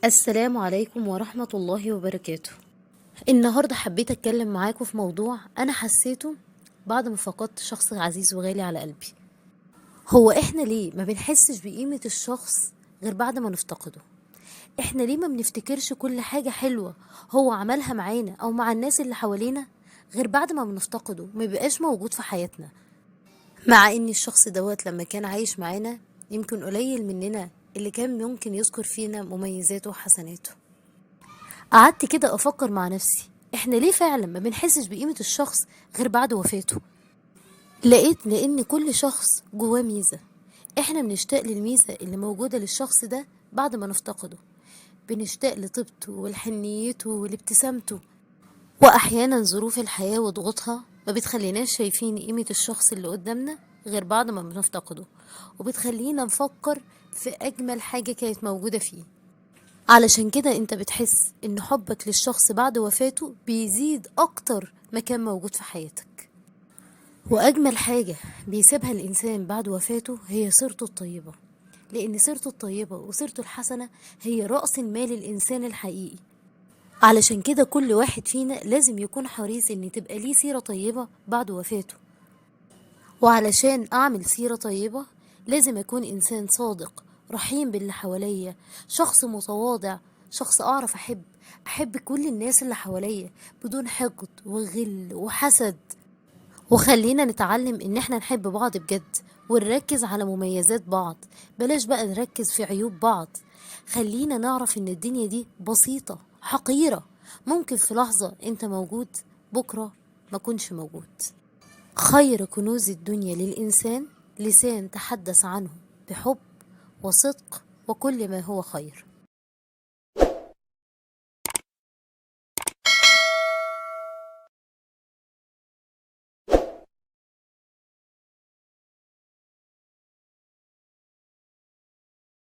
السلام عليكم ورحمة الله وبركاته. النهاردة حبيت أتكلم معاكم في موضوع أنا حسيته بعد ما فقدت شخص عزيز وغالي على قلبي. هو إحنا ليه ما بنحسش بقيمة الشخص غير بعد ما نفتقده؟ إحنا ليه ما بنفتكرش كل حاجة حلوة هو عملها معانا أو مع الناس اللي حوالينا غير بعد ما بنفتقده، ما بيبقاش موجود في حياتنا؟ مع إن الشخص دوت لما كان عايش معانا يمكن قليل مننا اللي كان ممكن يذكر فينا مميزاته وحسناته. قعدت كده أفكر مع نفسي، إحنا ليه فعلا ما بنحسش بقيمة الشخص غير بعد وفاته؟ لقيت لأن كل شخص جواه ميزة، إحنا بنشتاق للميزة اللي موجودة للشخص ده بعد ما نفتقده، بنشتاق لطيبته ولحنيته ولابتسامته. وأحيانا ظروف الحياة وضغوطها ما بتخليناش شايفين قيمة الشخص اللي قدامنا غير بعد ما بنفتقده، وبتخلينا نفكر في أجمل حاجة كانت موجودة فيه. علشان كده انت بتحس ان حبك للشخص بعد وفاته بيزيد أكتر ما كان موجود في حياتك. وأجمل حاجة بيسيبها الإنسان بعد وفاته هي سيرته الطيبة، لأن سيرته الطيبة وسيرته الحسنة هي رأس المال الإنسان الحقيقي. علشان كده كل واحد فينا لازم يكون حريص إن تبقى ليه سيرة طيبة بعد وفاته. وعلشان أعمل سيرة طيبة لازم أكون إنسان صادق، رحيم باللي حواليا، شخص متواضع، شخص أعرف أحب كل الناس اللي حواليا بدون حقد وغل وحسد. وخلينا نتعلم إن إحنا نحب بعض بجد ونركز على مميزات بعض، بلاش بقى نركز في عيوب بعض. خلينا نعرف إن الدنيا دي بسيطة حقيرة، ممكن في لحظة أنت موجود بكرة ما كنش موجود. خير كنوز الدنيا للإنسان لسان تحدث عنه بحب وصدق وكل ما هو خير.